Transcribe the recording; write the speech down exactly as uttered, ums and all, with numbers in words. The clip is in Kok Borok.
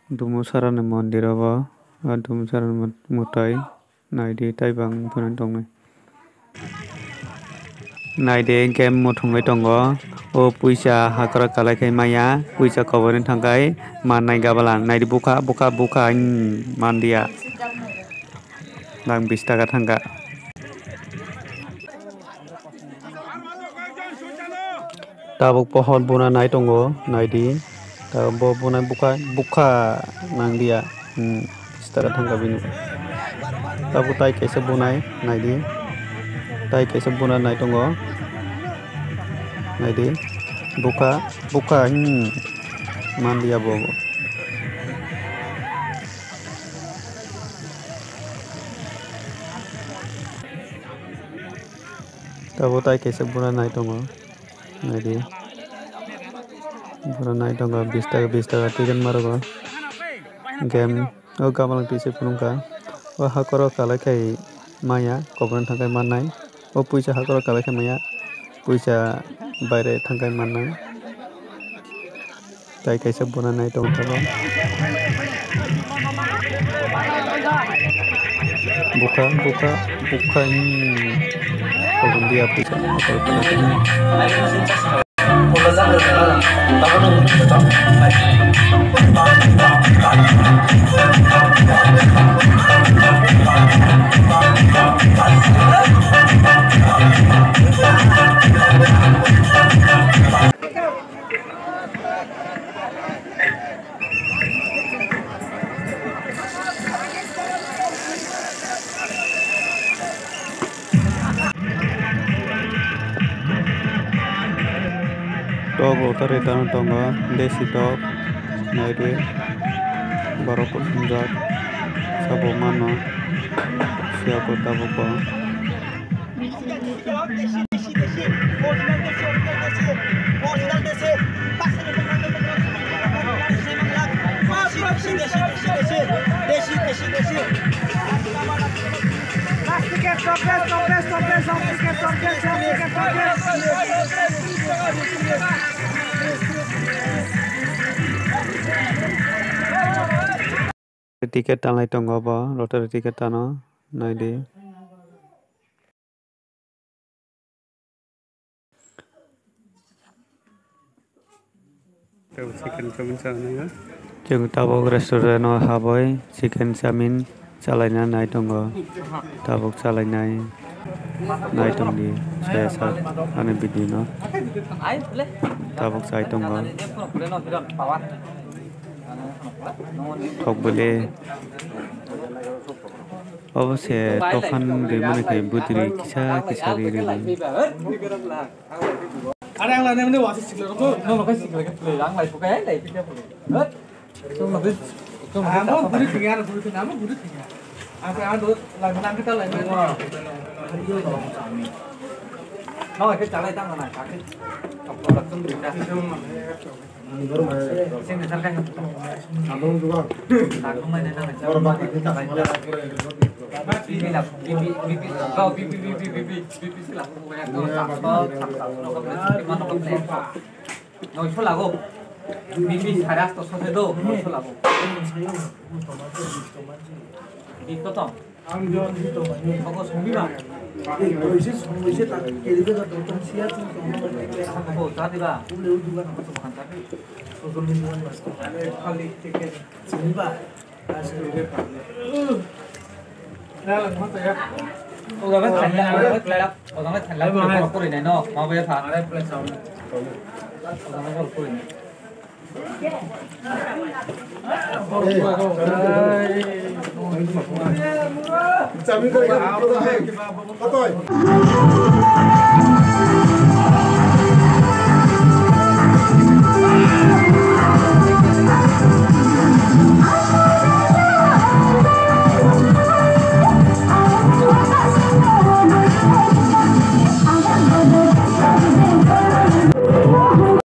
Dumusarani mondir obo, o Dumusarani mot-, mwtai naidi tei bang phano tongnai. Naidi hwnkhe muthungwi tongo, o puisa hakoro kalai khai maya, puisa koborni thangkhai mannai gabala, naidi bukha, bukha, bukha, hmm, manliya, bang bish taka thangkha. Tabuk pohor buna nai tongo, naidi. Tabuk bo buna bukha, bukha nanglia. Hmm, bish taka thangkha bini. Tabuk tai kaisa bunai, naidi. Tai kaisa buna nai tongo. Naidi. Bukha, bukha, hmm, manliya bo. Tabuk tai kaisa bura nai tongo. Naidi. Bura nai tongo, bish taka, bish taka ticket ma rwgo. Game o gabang twi se phunukha. O hakoro kalai khai maya, koborni thangkhai mannai. O puisa hakoro kalai khai maya, puisa baire thangkhai mannai. Tai kaisa buna nai tongo tabuk. Bukha, bukha, bukha, hmm. Kobon dia puisa. Tok rok ta reta no tongo, desi tok, naidi, borok kuchumjak, sabo mano, siya bo tabuk bo. Ticket tanlai tongo bo, lottery ticket tano, naidi. Chicken chowmin chanai. Chwng tabuk restaurant o habwi chicken chowmin chalaina nai tongo. Tabuk chalainai nai tongdi saya sa ani bidi no. Tabuk chai tongo. Thok bwle. Obo se tokhan rimani khe bwtwrwi kisa kisa ri rwdi. Are ang lani mani wasi sikla rokho, no no kai sikla ke play, ang lai phukai, lai phukai play. Hot. Tum no bis, tum no bis. Amo buri tingya, amo buri tingya, amo buri tingya. Ang sa ang do lai mana kita lai mana. No ke chalai tang na ka ke. Tok tok tum buri ta. Noisho lago. Bibi sare asto sose do, noisho lago. Di to tong. Ang jon di to mani. Bako songbi ba. Ei, boise song boise ta kiri be da to tong sia tong tong. Bako ta di ba. Ule u duga na to kan ta di. Social media mas to. Are khali tike. Sini ba. As ke be pa. Na la mo ta ya. O ga ba thanla, o ga ba thanla, o ga ba thanla, pura pura pura nai no, ma ba ya tha. Are pura sa. O ga ba pura pura nai.